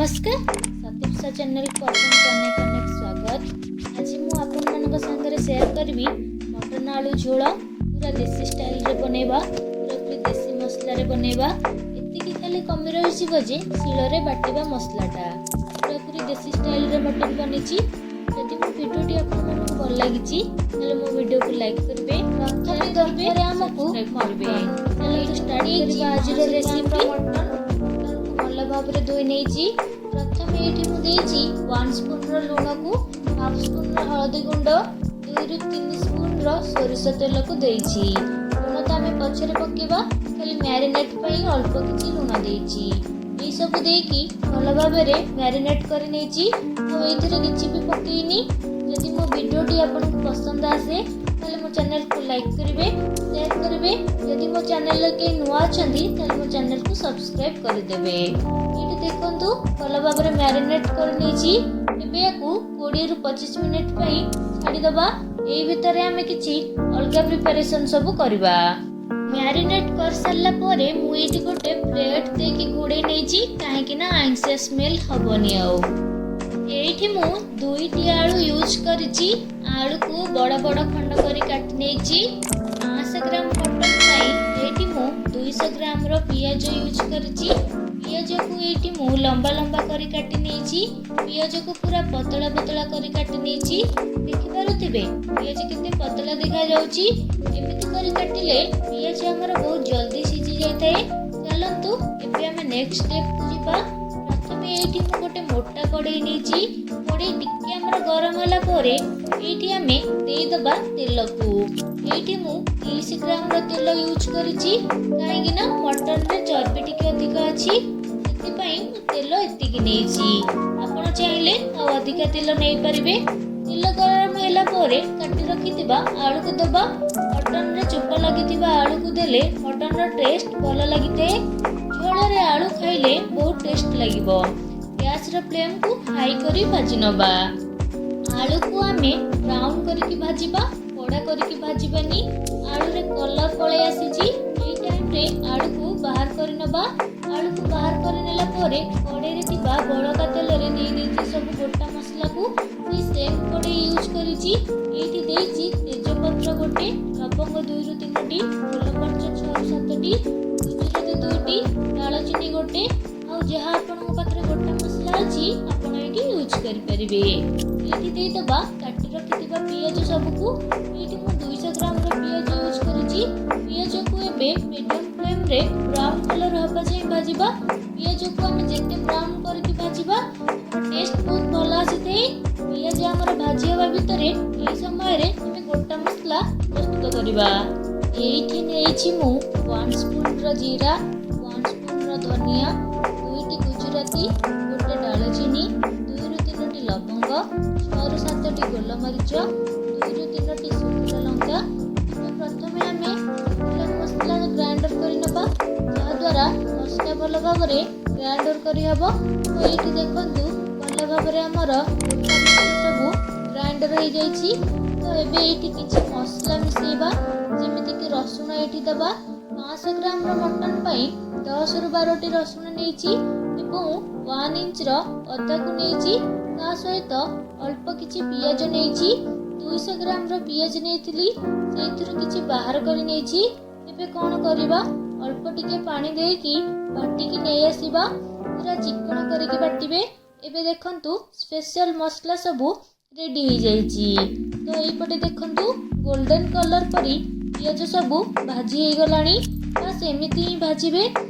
ନମସ୍କାର, ସତୀପ୍ସା ଚ୍ୟାନେଲକୁ ଆପଣଙ୍କୁ ଅନେକ ଅନେକ ସ୍ୱାଗତ। ଆଜି ମୁଁ ଆପଣମାନଙ୍କ ସାଙ୍ଗରେ ସେୟାର କରିବି ମଟନ ଆଳୁ ଝୋଳ। ପୁରା ଦେଶୀ ଷ୍ଟାଇଲରେ ବନେଇବା, ପୁରାପୁରି ଦେଶୀ ମସଲାରେ ବନେଇବା। ଏତିକି ଖାଲି କମି ରହିଯିବ ଯେ ଶିଳରେ ବାଟିବା ମସଲାଟା। ପୁରାପୁରି ଦେଶୀ ଷ୍ଟାଇଲରେ ମଟନ ବନିଛି। ଯଦି ମୋ ଭିଡ଼ିଓଟି ଆପଣମାନଙ୍କୁ ଭଲ ଲାଗିଛି, ତାହେଲେ ମୋ ଭିଡ଼ିଓକୁ ଲାଇକ୍ କରିବେ। ପ୍ରଥମେ ଦରକାର ଆମକୁ କରିବେ। ଚାଲନ୍ତୁ ଷ୍ଟାର୍ଟ କରିବା ଆଜିର ରେସିପି। ମଟନକୁ ଭଲ ଭାବରେ ଧୋଇ ନେଇଛି। ପ୍ରଥମେ ଏଇଠି ମୁଁ ଦେଇଛି 1 ସ୍ପୁନର ଲୁଣକୁ, ହାଫ୍ ସ୍ପୁନର ହଳଦୀ ଗୁଣ୍ଡ, 2ରୁ 3 ସ୍ପୁନର ସୋରିଷ ତେଲକୁ ଦେଇଛି। ଲୁଣ ତ ଆମେ ପଛରେ ପକେଇବା, ଖାଲି ମ୍ୟାରିନେଟ୍ ପାଇଁ ଅଳ୍ପ କିଛି ଲୁଣ ଦେଇଛି। ଏଇସବୁ ଦେଇକି ଭଲ ଭାବରେ ମ୍ୟାରିନେଟ୍ କରି ନେଇଛି, ଆଉ ଏଇଥିରେ କିଛି ବି ପକେଇନି। ଯଦି ମୋ ଭିଡ଼ିଓଟି ଆପଣଙ୍କୁ ପସନ୍ଦ ଆସେ, ତାହେଲେ ମୋ ଚ୍ୟାନେଲକୁ ଲାଇକ୍ କରିବେ, ସେୟାର କରିବେ। ଯଦି ମୋ ଚ୍ୟାନେଲରେ କେହି ନୂଆ ଅଛନ୍ତି, ତାହେଲେ ମୋ ଚ୍ୟାନେଲକୁ ସବସ୍କ୍ରାଇବ୍ କରିଦେବେ। ଏଇଠି ଦେଖନ୍ତୁ, ଭଲ ଭାବରେ ମ୍ୟାରିନେଟ୍ କରିନେଇଛି। ଏବେ ୟାକୁ 20ରୁ 25 ମିନିଟ୍ ପାଇଁ ଛାଡ଼ିଦେବା। ଏଇ ଭିତରେ ଆମେ କିଛି ଅଲଗା ପ୍ରିପାରେସନ୍ ସବୁ କରିବା। ମ୍ୟାରିନେଟ୍ କରିସାରିଲା ପରେ ମୁଁ ଏଇଠି ଗୋଟେ ପ୍ଲେଟ୍ ଦେଇକି ଘୋଡ଼େଇ ନେଇଛି, କାହିଁକି ନା ଆଇଁଷିଆ ସ୍ମେଲ୍ ହବନି। ଆଉ ଏଇଠି ମୁଁ ଦୁଇଟି ଆଳୁ ୟୁଜ୍ କରିଛି। ଆଳୁକୁ ବଡ଼ ବଡ଼ ଖଣ୍ଡ କରି କାଟି ନେଇଛି। 500 ଗ୍ରାମ ମଟନ ପାଇଁ ଏଇଠି ମୁଁ 200 ଗ୍ରାମର ପିଆଜ ୟୁଜ୍ କରିଛି। ପିଆଜକୁ ଏଇଠି ମୁଁ ଲମ୍ବା ଲମ୍ବା କରି କାଟି ନେଇଛି। ପିଆଜକୁ ପୁରା ପତଳା ପତଳା କରି କାଟି ନେଇଛି। ଦେଖିପାରୁଥିବେ, ପିଆଜ କେତେ ପତଳା ଦେଖାଯାଉଛି। ଏମିତି କରି କାଟିଲେ ପିଆଜ ଆମର ବହୁତ ଜଲ୍ଦି ସିଝି ଯାଇଥାଏ। ଚାଲନ୍ତୁ, ଏବେ ଆମେ ନେକ୍ସଟ ଷ୍ଟେପକୁ ଯିବା। ପ୍ରଥମେ ଏଇଠି ମୁଁ ଗୋଟେ ମୋଟା କଡ଼େଇ ନେଇଛି। କଡ଼େଇ ଟିକେ ଆମର ଗରମ ହେଲା ପରେ ଏଇଠି ଆମେ ଦେଇଦେବା ତେଲକୁ। ଏଇଠି ମୁଁ 30 ଗ୍ରାମର ତେଲ ୟୁଜ୍ କରିଛି, କାହିଁକି ନା ମଟନରେ ଚର୍ବି ଟିକେ ଅଧିକ ଅଛି, ସେଥିପାଇଁ ମୁଁ ତେଲ ଏତିକି ନେଇଛି। ଆପଣ ଚାହିଁଲେ ଆଉ ଅଧିକା ତେଲ ନେଇପାରିବେ। ତେଲ ଗରମ ହେଲା ପରେ କାଟି ରଖିଥିବା ଆଳୁକୁ ଦେବା। ମଟନରେ ଚୋପା ଲାଗିଥିବା ଆଳୁକୁ ଦେଲେ ମଟନର ଟେଷ୍ଟ ଭଲ ଲାଗିଥାଏ। ଝୋଳରେ ଆଳୁ ଖାଇଲେ ବହୁତ ଟେଷ୍ଟ ଲାଗିବ। ଗ୍ୟାସର ଫ୍ଲେମ୍କୁ ହାଇ କରି ଭାଜି ନେବା। ଆଳୁକୁ ଆମେ ବ୍ରାଉନ୍ କରିକି ଭାଜିବା, କଡ଼ା କରିକି ଭାଜିବାନି। ଆଳୁରେ କଲର୍ ପଳେଇ ଆସିଛି, ଏଇ ଟାଇମ୍ରେ ଆଳୁକୁ ବାହାର କରିନେବା। ଆଳୁକୁ ବାହାର କରିନେଲା ପରେ କଡ଼େଇରେ ଥିବା ବଳକା ତେଲରେ ଦେଇ ଦେଇଛି ସବୁ ଗୋଟା ମସଲାକୁ। ସେଇ ସେମ୍ କଡ଼େଇ ୟୁଜ୍ କରିଛି। ଏଇଠି ଦେଇଛି ତେଜପତ୍ର ଗୋଟେ, ଲବଙ୍ଗ ଦୁଇରୁ ତିନୋଟି, ଗୋଲମରିଚ ଛଅରୁ ସାତଟି, ଗୁଜୁରାତି ଦୁଇଟି, ଡାଳଚିନି ଗୋଟେ, ଆଉ ଯାହା ଆପଣଙ୍କ ପାଖରେ ଗୋଟା ମସଲା ଅଛି, ଆପଣ ଏଇଠି ୟୁଜ୍ କରିପାରିବେ। ଏଇଠି ଦେଇଦେବା କାଟି ରଖିଥିବା ପିଆଜ ସବୁକୁ। ଏଇଠି ମୁଁ 200 ଗ୍ରାମର ପିଆଜ ୟୁଜ୍ କରିଛି। ପିଆଜକୁ ଏବେ ମିଡ଼ିୟମ୍ ଫ୍ଲେମ୍ରେ ବ୍ରାଉନ୍ କଲର୍ ହେବା ଯାଏଁ ଭାଜିବା। ପିଆଜକୁ ଆମେ ଯେତେ ବ୍ରାଉନ୍ କରିକି ଭାଜିବା, ଟେଷ୍ଟ ବହୁତ ଭଲ ଆସିଥାଏ। ପିଆଜ ଆମର ଭାଜି ହେବା ଭିତରେ ଏହି ସମୟରେ ଆମେ ଗୋଟା ମସଲା ପ୍ରସ୍ତୁତ କରିବା। ଏଇଠି ନେଇଛି ମୁଁ 1 ସ୍ପୁନ୍ର ଜିରା, 1 ସ୍ପୁନ୍ର ଧନିଆ, ଦୁଇଟି ଗୁଜୁରାତି, ଗୋଟେ ଡାଳଚିନି, ଦୁଇରୁ ତିନୋଟି ଲବଙ୍ଗ, ଛଅରୁ ସାତଟି ଗୋଲମରିଚ, ଦୁଇରୁ ତିନୋଟି ଶୁଖିଲା ଲଙ୍କା। ଏବେ ପ୍ରଥମେ ଆମେ ଶୁଖିଲା ମସଲା ଗ୍ରାଇଣ୍ଡର କରିନେବା, ଯାହାଦ୍ୱାରା ମସଲା ଭଲ ଭାବରେ ଗ୍ରାଇଣ୍ଡର କରିହେବ। ତ ଏଇଠି ଦେଖନ୍ତୁ, ଭଲ ଭାବରେ ଆମର ଗୋଟା ମସଲା ସବୁ ଗ୍ରାଇଣ୍ଡର ହେଇଯାଇଛି। ତ ଏବେ ଏଇଠି କିଛି ମସଲା ମିଶାଇବା, ଯେମିତିକି ରସୁଣ ଏଇଠି ଦେବା। 500 ଗ୍ରାମର ମଟନ ପାଇଁ 10ରୁ 12ଟି ରସୁଣ ନେଇଛି ଏବଂ 1 ଇଞ୍ଚର ଅଦାକୁ ନେଇଛି। ତା ସହିତ ଅଳ୍ପ କିଛି ପିଆଜ ନେଇଛି। 200 ଗ୍ରାମର ପିଆଜ ନେଇଥିଲି, ସେଇଥିରୁ କିଛି ବାହାର କରି ନେଇଛି। ଏବେ କ'ଣ କରିବା? ଅଳ୍ପ ଟିକେ ପାଣି ଦେଇକି ବାଟିକି ନେଇ ଆସିବା। ପୁରା ଚିକଣ କରିକି ବାଟିବେ। ଏବେ ଦେଖନ୍ତୁ, ସ୍ପେଶାଲ ମସଲା ସବୁ ରେଡି ହେଇଯାଇଛି। ତ ଏଇପଟେ ଦେଖନ୍ତୁ, ଗୋଲ୍ଡେନ୍ କଲର୍ ପରି ପିଆଜ ସବୁ ଭାଜି ହେଇଗଲାଣି। ବାସ୍, ଏମିତି ହିଁ ଭାଜିବେ।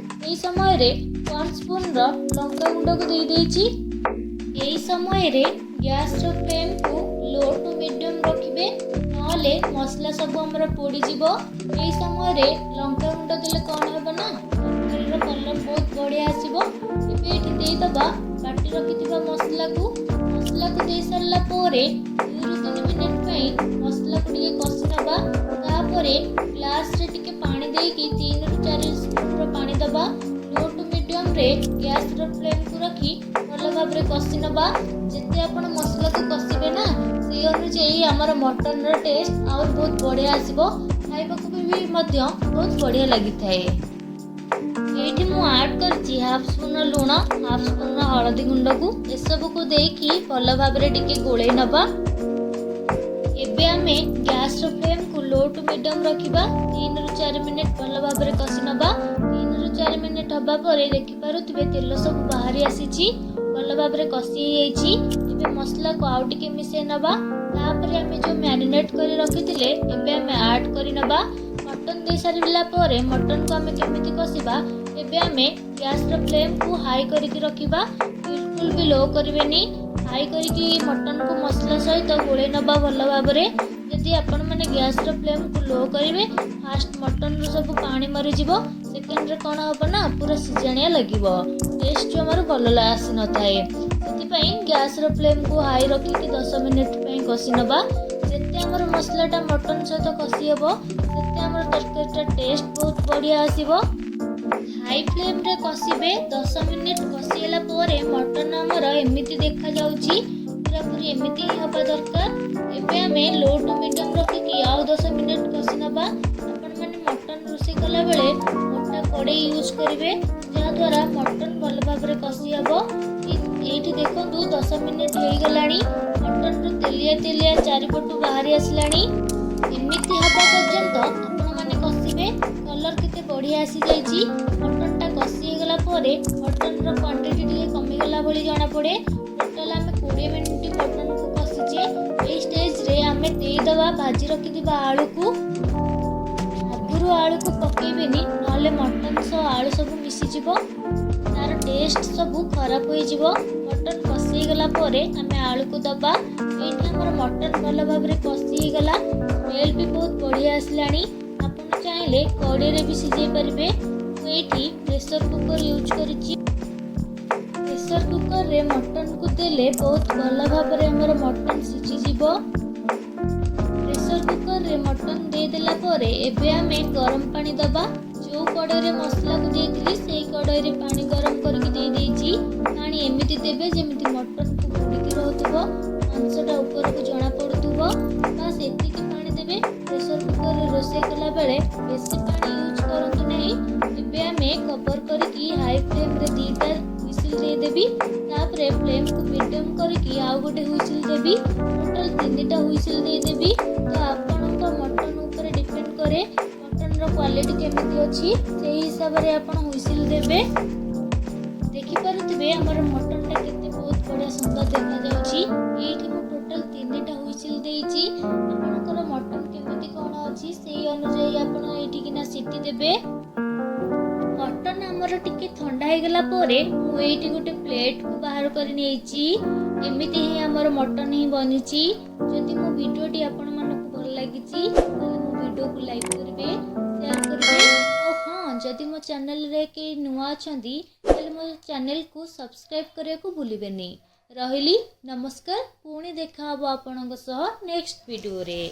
ଏହି ସମୟରେ 1 ସ୍ପୁନ୍ର ଲଙ୍କା ଗୁଣ୍ଡକୁ ଦେଇଦେଇଛି। ଏହି ସମୟରେ ଗ୍ୟାସର ଫ୍ଲେମ୍କୁ ଲୋ ଟୁ ମିଡ଼ିୟମ୍ ରଖିବେ, ନହେଲେ ମସଲା ସବୁ ଆମର ପୋଡ଼ିଯିବ। ଏହି ସମୟରେ ଲଙ୍କା ଗୁଣ୍ଡ ଦେଲେ କ'ଣ ହେବ ନା, ତରକାରୀର କଲର୍ ବହୁତ ବଢ଼ିଆ ଆସିବ। ଏବେ ଏଇଠି ଦେଇଦେବା ବାଟି ରଖିଥିବା ମସଲାକୁ। ମସଲାକୁ ଦେଇ ସାରିଲା ପରେ 2ରୁ 3 ମିନିଟ୍ ପାଇଁ ମସଲାକୁ ଟିକେ କଷି ନେବା। ତାପରେ ଗ୍ଲାସରେ ଟିକେ ପାଣି ଦେଇକି 3ରୁ 4 ସ୍ପୁନ୍ର ପାଣି ଦେବା। ଲୋ ଟୁ ମିଡ଼ିୟମରେ ଗ୍ୟାସର ଫ୍ଲେମ୍କୁ ରଖି ଭଲ ଭାବରେ କଷି ନେବା। ଯେତେ ଆପଣ ମସଲାକୁ କଷିବେ ନା, ସେଇ ଅନୁଯାୟୀ ଆମର ମଟନର ଟେଷ୍ଟ ଆହୁରି ବହୁତ ବଢ଼ିଆ ଆସିବ। ଖାଇବାକୁ ବି ମଧ୍ୟ ବହୁତ ବଢ଼ିଆ ଲାଗିଥାଏ। ଏଇଠି ମୁଁ ଆଡ଼୍ କରିଛି ହାଫ୍ ସ୍ପୁନ୍ର ଲୁଣ, ହାଫ୍ ସ୍ପୁନ୍ର ହଳଦୀ ଗୁଣ୍ଡକୁ। ଏସବୁକୁ ଦେଇକି ଭଲ ଭାବରେ ଟିକେ ଗୋଳେଇ ନେବା। ଏବେ ଆମେ ଗ୍ୟାସ୍ର ଫ୍ଲେମ୍କୁ ଲୋ ଟୁ ମିଡ଼ିୟମ୍ ରଖିବା। 3ରୁ 4 ମିନିଟ୍ ଭଲ ଭାବରେ କଷି ନେବା। 3ରୁ 4 ମିନିଟ୍ ହେବା ପରେ ଦେଖିପାରୁଥିବେ, ତେଲ ସବୁ ବାହାରି ଆସିଛି, ଭଲ ଭାବରେ କଷି ହେଇଯାଇଛି। ଏବେ ମସଲାକୁ ଆଉ ଟିକେ ମିଶାଇ ନେବା। ତାପରେ ଆମେ ଯେଉଁ ମ୍ୟାରିନେଟ୍ କରି ରଖିଥିଲେ, ଏବେ ଆମେ ଆଡ଼୍ କରିନେବା। ମଟନ୍ ଦେଇ ସାରିଲା ପରେ ମଟନ୍କୁ ଆମେ କେମିତି କଷିବା? ଏବେ ଆମେ ଗ୍ୟାସ୍ର ଫ୍ଲେମ୍କୁ ହାଇ କରିକି ରଖିବା, ବିଲକୁଲ ବି ଲୋ କରିବେନି। ହାଇ କରିକି ମଟନ୍କୁ ମସଲା ସହିତ ଗୋଳେଇ ନେବା ଭଲ ଭାବରେ। ଯଦି ଆପଣମାନେ ଗ୍ୟାସ୍ର ଫ୍ଲେମ୍କୁ ଲୋ କରିବେ, ଫାଷ୍ଟ ମଟନ୍ରୁ ସବୁ ପାଣି ମରିଯିବ, ସେକେଣ୍ଡରେ କ'ଣ ହେବ ନା ପୁରା ସିଜାଣିଆ ଲାଗିବ, ଟେଷ୍ଟ ଜମାରୁ ଭଲ ଆସିନଥାଏ। ସେଥିପାଇଁ ଗ୍ୟାସ୍ର ଫ୍ଲେମ୍କୁ ହାଇ ରଖିକି 10 ମିନିଟ୍ ପାଇଁ କଷି ନେବା। ଯେତେ ଆମର ମସଲାଟା ମଟନ୍ ସହିତ କଷି ହେବ, ସେତେ ଆମର ତରକାରୀଟା ଟେଷ୍ଟ ବହୁତ ବଢ଼ିଆ ଆସିବ। ହାଇ ଫ୍ଲେମ୍ରେ କଷିବେ। 10 ମିନିଟ୍ କଷିହେଲା ପରେ ମଟନ୍ ଆମର ଏମିତି ଦେଖାଯାଉଛି, ପୁରାପୁରି ଏମିତି ହିଁ ହେବା ଦରକାର। ଏବେ ଆମେ ଲୋ ଟୁ ମିଡ଼ିୟମ୍ ରଖିକି ଆଉ 10 ମିନିଟ୍ କଷି ନେବା। ଆପଣମାନେ ମଟନ୍ ରୋଷେଇ କଲାବେଳେ ମୋଟା କଡ଼େଇ ୟୁଜ୍ କରିବେ, ଯାହାଦ୍ୱାରା ମଟନ୍ ଭଲ ଭାବରେ କଷି ହେବ। ଏଇଠି ଦେଖନ୍ତୁ, 10 ମିନିଟ୍ ହେଇଗଲାଣି, ମଟନ୍ରୁ ତେଲିଆ ତେଲିଆ ଚାରିପଟୁ ବାହାରି ଆସିଲାଣି। ଏମିତି ହେବା ପର୍ଯ୍ୟନ୍ତ ଆପଣମାନେ କଷିବେ। କଲର୍ କେତେ ବଢ଼ିଆ ଆସିଯାଇଛି। ମଟନ୍ଟା କଷି ହେଇଗଲା ପରେ ମଟନ୍ର କ୍ୱାଣ୍ଟିଟି ଟିକେ କମିଗଲା ଭଳି ଜଣାପଡ଼େ। ଟୋଟାଲ୍ ଆମେ 20 ମିନିଟ୍ ମଟନ୍କୁ କଷିଛେ। ଏଇ ଷ୍ଟେଜ୍ରେ ଆମେ ଦେଇଦେବା ଭାଜି ରଖିଥିବା ଆଳୁକୁ। ଆଗରୁ ଆଳୁକୁ ପକେଇବେନି, ନହେଲେ ମଟନ୍ ସହ ଆଳୁ ସବୁ ମିଶିଯିବ, ତାର ଟେଷ୍ଟ ସବୁ ଖରାପ ହୋଇଯିବ। ମଟନ୍ କଷି ହେଇଗଲା ପରେ ଆମେ ଆଳୁକୁ ଦେବା। ଏଇଠି ଆମର ମଟନ୍ ଭଲ ଭାବରେ କଷି ହେଇଗଲା, ସ୍ମେଲ୍ ବି ବହୁତ ବଢ଼ିଆ ଆସିଲାଣି। ଆପଣ ଚାହିଁଲେ କଡ଼େଇରେ ବି ସିଝେଇ ପାରିବେ। ମୁଁ ଏଇଠି ପ୍ରେସର କୁକର୍ ୟୁଜ୍ କରିଛି। ପ୍ରେସର କୁକର୍ରେ ମଟନ୍କୁ ଦେଲେ ବହୁତ ଭଲ ଭାବରେ ଆମର ମଟନ୍ ସିଝିଯିବ। ପ୍ରେସର କୁକର୍ରେ ମଟନ୍ ଦେଇଦେଲା ପରେ ଏବେ ଆମେ ଗରମ ପାଣି ଦେବା। ଯେଉଁ କଡ଼େଇରେ ମସଲାକୁ ଦେଇଥିଲି, ସେଇ କଡ଼େଇରେ ପାଣି ଗରମ କରିକି ଦେଇଦେଇଛି। ପାଣି ଏମିତି ଦେବେ ଯେମିତି ମଟନ୍କୁ ବୁଡ଼ିକି ରହୁଥିବ, ମାଂସଟା ଉପରକୁ ଜଣାପଡ଼ୁଥିବ। ବାସ୍, ଏତିକି ପାଣି ଦେବେ। ପ୍ରେସର କୁକର୍ରେ ରୋଷେଇ କଲାବେଳେ ବେଶୀ ପାଣି ୟୁଜ୍ କରନ୍ତୁ ନାହିଁ। ଏବେ ଆମେ କଭର୍ କରିକି ହାଇ ଫ୍ଲେମ୍ରେ ଦୁଇଟା ହୁଇସିଲ୍ ଦେଇଦେବି। ତାପରେ ଫ୍ଲେମ୍କୁ ମିଡ଼ିୟମ୍ କରିକି ଆଉ ଗୋଟେ ହୁଇସିଲ୍ ଦେବି। ଟୋଟାଲ୍ ତିନିଟା ହୁଇସିଲ୍ ଦେଇଦେବି। ତ ଆପଣଙ୍କ ମଟନ୍ ଉପରେ ଡିପେଣ୍ଡ କରେ, ମଟନ୍ର କ୍ୱାଲିଟି କେମିତି ଅଛି, ସେଇ ହିସାବରେ ଆପଣ ହୁଇସିଲ୍ ଦେବେ। ଦେଖିପାରୁଥିବେ, ଆମର ମଟନ୍ଟା କେତେ ବହୁତ ବଢ଼ିଆ ସୁନ୍ଦର ଦେଖାଯାଉଛି। ଏଇଠି ମୁଁ ଟୋଟାଲ୍ ତିନିଟା ହୁଇସିଲ୍ ଦେଇଛି। ଆପଣଙ୍କର ମଟନ୍ କେମିତି କ'ଣ ଅଛି, ସେଇ ଅନୁଯାୟୀ ଆପଣ ଏଇଠିକିନା ସିଟି ଦେବେ। ମଟନ୍ ଆମର ଟିକେ ଥଣ୍ଡା ହେଇଗଲା ପରେ ମୁଁ ଏଇଠି ଗୋଟେ ପ୍ଲେଟ୍କୁ ବାହାର କରି ନେଇଛି। ଏମିତି ହିଁ ଆମର ମଟନ୍ ହିଁ ବନିଛି। ଯଦି ମୋ ଭିଡ଼ିଓଟି ଆପଣମାନଙ୍କୁ ଭଲ ଲାଗିଛି, ତାହେଲେ ମୋ ଭିଡ଼ିଓକୁ ଲାଇକ୍ କରିବେ, ସେୟାର କରିବେ। ଆଉ ହଁ, ଯଦି ମୋ ଚ୍ୟାନେଲରେ କେହି ନୂଆ ଅଛନ୍ତି, ତାହେଲେ ମୋ ଚ୍ୟାନେଲକୁ ସବସ୍କ୍ରାଇବ୍ କରିବାକୁ ଭୁଲିବେନି। ରହିଲି, ନମସ୍କାର। ପୁଣି ଦେଖା ହେବ ଆପଣଙ୍କ ସହ ନେକ୍ସଟ ଭିଡ଼ିଓରେ।